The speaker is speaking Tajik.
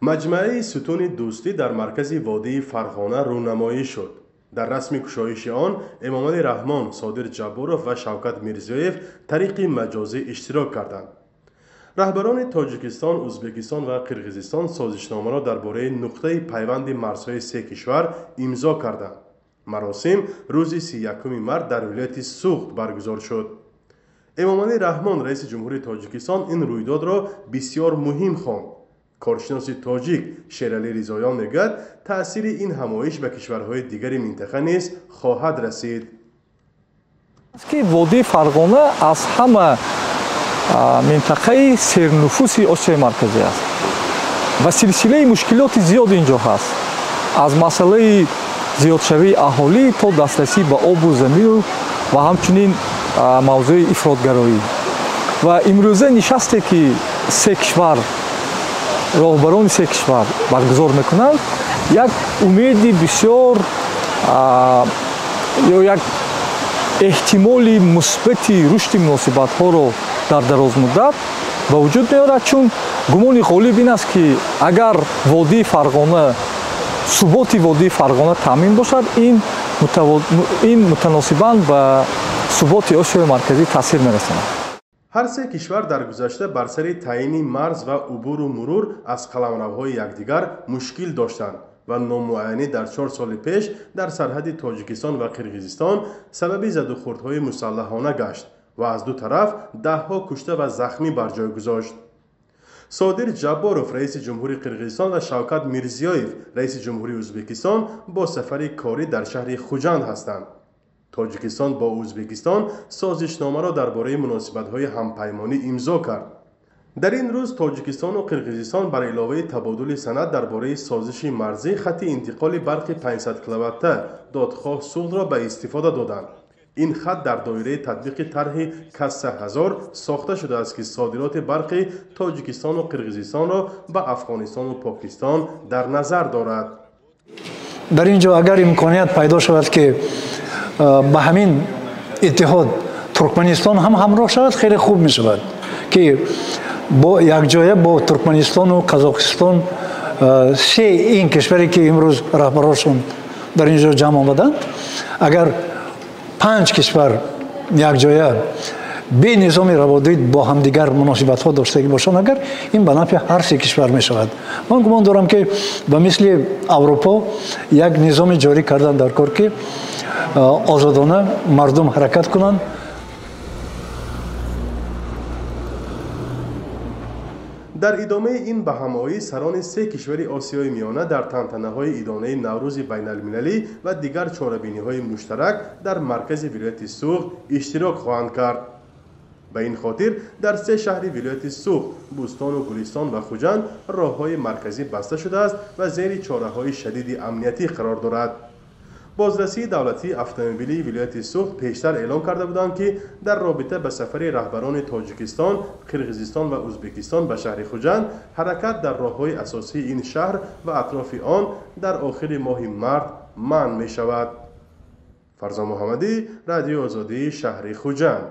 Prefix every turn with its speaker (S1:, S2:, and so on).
S1: Маҷмӯаи сутуни дӯстӣ дар маркази водии Фарғона рӯнамоӣ шуд. Дар расми кушоиши он Эмомалӣ Раҳмон, Содир Ҷабборов ва Шавкат Мирзиёев тариқи маҷозӣ иштирок карданд. Раҳбарони Тоҷикистон, Ӯзбекистон ва Қирғизистон созишномаро дар бораи нуқтаи пайванди марзҳои се кишвар имзо карданд. Маросим рӯзи 31 март дар вилояти Суғд баргузор шуд. Эмомалӣ Раҳмон, раиси ҷумҳури Тоҷикистон, ин рӯйдодро бисёр муҳим хонд. Коршиноси тоҷик Шералӣ Ризоён мегӯяд, таъсири ин ҳамоиш ба кишварҳои дигари минтақа низ хоҳад расид.
S2: Ки водии Фарғона аз ҳама минтақаи сернуфуси Осиёи Марказӣ аст ва силсилаи мушкилоти зиёд инҷо ҳаст, аз масъалаи зиёдшавии аҳолӣ то дастрасӣ ба обу замину ва ҳамчунин мавзӯи ифротгароӣ. Ва имрӯза нишасте ки се кишвар, роҳбарони се кишвар баргузор мекунанд, як умеди бисёр ё як эҳтимоли мусбати рушди муносибатҳоро дар дарозмуддат ба вуҷуд меорад, чун гумони ғолиб ин аст, ки агар водии Фарғона, суботи водии Фарғона таъмин бошад, ин мутаносибан ба суботи Осиёи Марказӣ таъсир мерасонад.
S1: Ҳар се кишвар дар гузашта бар сари таъйини марз ва убуру мурур аз қаламравҳои якдигар мушкил доштанд ва номуайянӣ дар 4 соли пеш дар сарҳади Тоҷикистон ва Қирғизистон сабаби задухӯрдҳои мусаллаҳона гашт ва аз ду тараф даҳҳо кушта ва захмӣ бар ҷой гузошт. Содир Ҷабборов, раиси ҷумҳури Қирғизистон, ва Шавкат Мирзиёев, раиси ҷумҳури Ӯзбекистон, бо сафари корӣ дар шаҳри Хуҷанд ҳастанд. Тоҷикистон бо Ӯзбекистон созишномаро дар бораи муносибатҳои ҳампаймонӣ имзо кард. Дар ин рӯз Тоҷикистону Қирғизистон бар иловаи табодули санад дар бораи созиши марзӣ хати интиқоли барқи 500 киловатта додхоҳ Суғдро ба истифода доданд. Ин хат дар доираи татбиқи тарҳи Касса 1000 сохта шудааст, ки содироти барқи Тоҷикистону Қирғизистонро ба Афғонистону Покистон дар назар дорад.
S3: Дар ин ҷо агар имконият пайдо шавад, ки ба ҳамин иттиҳод Туркманистон ҳам ҳамроҳ шавад, хеле хуб мешавад, ки бо якҷоя бо Туркманистону Қазоқистон, се ин кишваре ки имрӯз раҳбарошон дар ин ҷо ҷамъ омаданд, агар 5 кишвар якҷоя бе низоми раводид бо ҳамдигар муносибатҳо доштагӣ бошанд, агар ин ба нафъи ҳар се кишвар мешавад. Ман гумон дорам, ки ба мисли Аврупо як низоми ҷорӣ кардан дар кор, ки озодона мардум ҳаракат кунанд.
S1: Дар идомаи ин ба ҳамоӣ сарони се кишвари Осиёи Миёна дар тантанаҳои идонаи Наврӯзи байналмилалӣ ва дигар чорабиниҳои муштарак дар маркази вилояти Суғд иштирок хоҳанд кард. Ба ин хотир дар се шаҳри вилояти Суғд, Бӯстону Гулистон ва Хуҷанд роҳҳои марказӣ баста шудааст ва зери чораҳои шадиди амниятӣ қарор дорад. Бозрасии давлатии автомобилии вилояти Суғд пештар эълон карда буданд, ки дар робита ба сафари раҳбарони Тоҷикистон, Қирғизистон ва Ӯзбекистон ба шаҳри Хуҷанд ҳаракат дар роҳҳои асосии ин шаҳр ва атрофи он дар охири моҳи март манъ мешавад. Фарзон Муҳаммадӣ, Радиои Озодӣ, шаҳри Хуҷанд.